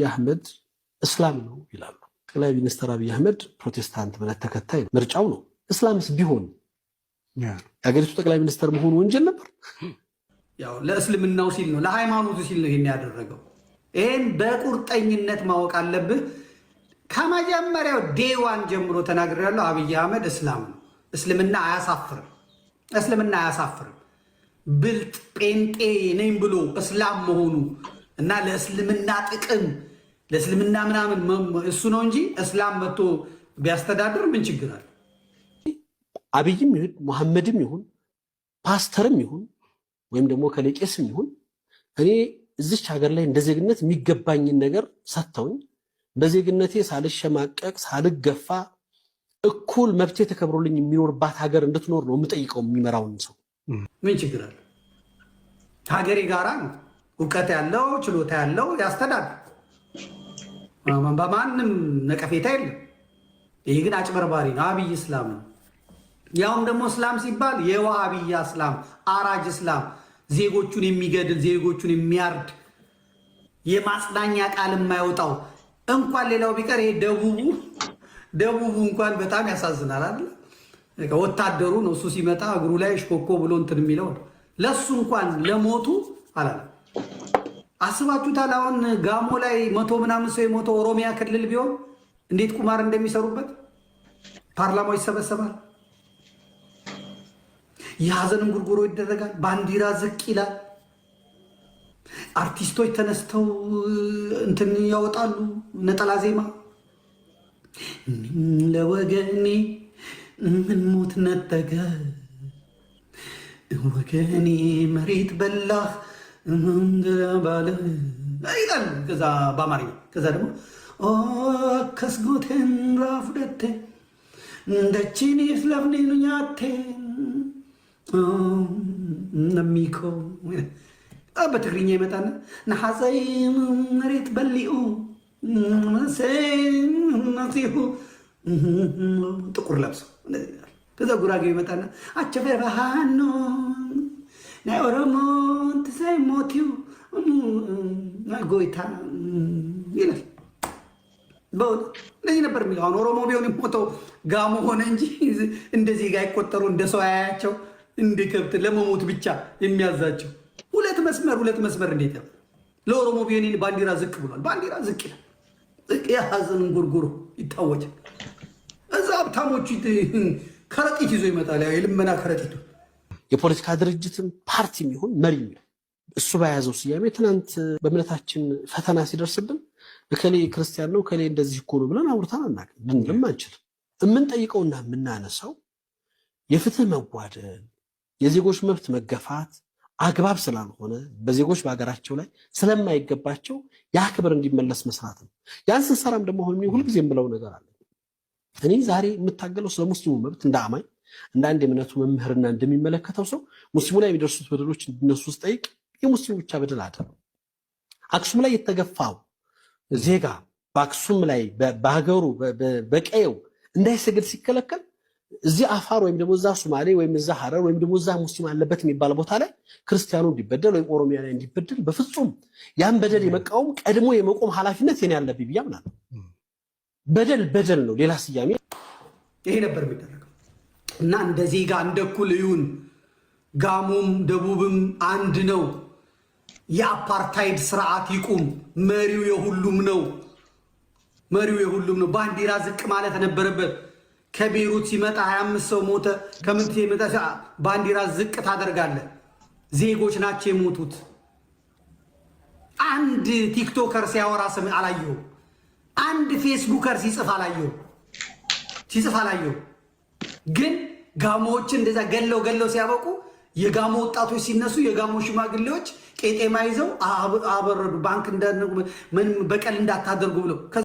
አህመድ እስላም ነው ይላሉ። ጠቅላይ ሚኒስትር አብይ አህመድ ፕሮቴስታንት እምነት ተከታይ ነው፣ ምርጫው ነው። እስላምስ ቢሆን የሀገሪቱ ጠቅላይ ሚኒስትር መሆኑ ወንጀል ነበር? ያው ለእስልምናው ሲል ነው፣ ለሃይማኖቱ ሲል ነው ይሄን ያደረገው። ይሄን በቁርጠኝነት ማወቅ አለብህ። ከመጀመሪያው day one ጀምሮ ተናግሬያለሁ። አብይ አህመድ እስላም ነው። እስልምና አያሳፍርም። እስልምና አያሳፍርም። ብልጥ ጴንጤ ነኝ ብሎ እስላም መሆኑ እና ለእስልምና ጥቅም፣ ለእስልምና ምናምን እሱ ነው እንጂ እስላም መጥቶ ቢያስተዳድር ምን ችግር አለ? አብይም ይሁን፣ መሐመድም ይሁን፣ ፓስተርም ይሁን፣ ወይም ደግሞ ከሌቄስም ይሁን፣ እኔ እዚች ሀገር ላይ እንደ ዜግነት የሚገባኝን ነገር ሰጥተውኝ፣ በዜግነቴ ሳልሸማቀቅ፣ ሳልገፋ፣ እኩል መብቴ ተከብሮልኝ የሚኖርባት ሀገር እንድትኖር ነው የምጠይቀው የሚመራውን ሰው። ምን ችግር አለ? ሀገሬ ጋራ ነው። እውቀት ያለው፣ ችሎታ ያለው ያስተዳድር። በማንም ነቀፌታ የለም። ይህ ግን አጭበርባሪ ነው። አብይ እስላም ነው። ያውም ደግሞ እስላም ሲባል የዋሃብያ እስላም፣ አራጅ እስላም፣ ዜጎቹን የሚገድል፣ ዜጎቹን የሚያርድ፣ የማጽናኛ ቃል የማይወጣው። እንኳን ሌላው ቢቀር ይሄ ደቡቡ እንኳን በጣም ያሳዝናል አይደል? ወታደሩ ነው፣ እሱ ሲመጣ እግሩ ላይ ሽኮኮ ብሎ እንትን የሚለው፣ ለሱ እንኳን ለሞቱ አላለም። አስባችሁታል? አሁን ጋሞ ላይ 100 ምናምን ሰው የሞተው ኦሮሚያ ክልል ቢሆን እንዴት ቁማር እንደሚሰሩበት። ፓርላማው ይሰበሰባል። የሀዘን እንጉርጉሮ ይደረጋል። ባንዲራ ዝቅ ይላል። አርቲስቶች ተነስተው እንትን ያወጣሉ፣ ነጠላ ዜማ፣ ለወገኔ ምን ሞት ነጠገ፣ ወገኔ መሬት በላህ ባለ ይላል። ከዛ በአማርኛ፣ ከዛ ደግሞ ከስጎቴን ራፍደቴ ደቺኒ ስለፍኒኑ ኛቴ ነሚኮ፣ በትግርኛ ይመጣና ንሓፀይ መሬት በሊኡ መሲሁ፣ ጥቁር ለብሰው። ከዛ ጉራጌው ይመጣና አቸፈር ባሃኖ ናይ ኦሮሞ እንትሳይ ሞትዩ ጎይታ ይላል። በእውነት እንደዚህ ነበር የሚለው። አሁን ኦሮሞ ቢሆን የሞተው ጋሞ ሆነ እንጂ እንደዚህ ጋር አይቆጠሩ፣ እንደ ሰው አያያቸው፣ እንደ ከብት ለመሞት ብቻ የሚያዛቸው። ሁለት መስመር፣ ሁለት መስመር እንዴት ነው? ለኦሮሞ ቢሆን ባንዲራ ዝቅ ብሏል። ባንዲራ ዝቅ ይላል። የሀዘን እንጉርጉሮ ይታወጃል። እዛ ሀብታሞቹ ከረጢት ይዞ ይመጣል። የልመና ከረጢቱ። የፖለቲካ ድርጅትም ፓርቲም ይሁን መሪም ይሁን እሱ በያዘው ስያሜ ትናንት በእምነታችን ፈተና ሲደርስብን እከሌ ክርስቲያን ነው፣ እከሌ እንደዚህ እኮ ነው ብለን አውርተን አናውቅም፣ ልንልም አንችልም። የምንጠይቀውና የምናነሳው የፍትህ መጓደል፣ የዜጎች መብት መገፋት አግባብ ስላልሆነ፣ በዜጎች በሀገራቸው ላይ ስለማይገባቸው ያ ክብር እንዲመለስ መስራት ነው። ያን ስንሰራም ደግሞ አሁን ሁልጊዜ የምለው ነገር አለ። እኔ ዛሬ የምታገለው ስለ ሙስሊሙ መብት እንደ አማኝ፣ እንደ አንድ የእምነቱ መምህርና እንደሚመለከተው ሰው ሙስሊሙ ላይ የሚደርሱት በደሎች እንዲነሱ ስጠይቅ የሙስሊሙ ብቻ በደል አይደለም። አክሱም ላይ የተገፋው ዜጋ፣ በአክሱም ላይ በሀገሩ በቀየው እንዳይሰግድ ሲከለከል፣ እዚህ አፋር ወይም ደግሞ እዛ ሶማሌ ወይም እዛ ሀረር ወይም ደግሞ እዛ ሙስሊም አለበት የሚባል ቦታ ላይ ክርስቲያኑ እንዲበደል ወይም ኦሮሚያ ላይ እንዲበደል በፍጹም ያን በደል የመቃወም፣ ቀድሞ የመቆም ኃላፊነት የኔ ያለብኝ ብዬ አምናለሁ። በደል በደል ነው፣ ሌላ ስያሜ ይሄ ነበር የሚደረገው እና እንደ ዜጋ እንደ እኩል እዩን። ጋሞም ደቡብም አንድ ነው። የአፓርታይድ ስርዓት ይቁም። መሪው የሁሉም ነው። መሪው የሁሉም ነው። ባንዲራ ዝቅ ማለት ነበረበት። ከቤሩት ሲመጣ 25 ሰው ሞተ። ከምን ሲመጣ ባንዲራ ዝቅ ታደርጋለህ። ዜጎች ናቸው የሞቱት። አንድ TikToker ሲያወራ ስም አላየሁም። አንድ Facebooker ሲጽፍ አላየሁም። ሲጽፍ አላየሁም። ግን ጋሞዎችን እንደዛ ገለው ገለው ሲያበቁ የጋሞ ወጣቶች ሲነሱ የጋሞ ሽማግሌዎች ቄጤማ ይዘው አበረዱ። ባንክ ምን በቀል እንዳታደርጉ ብለው።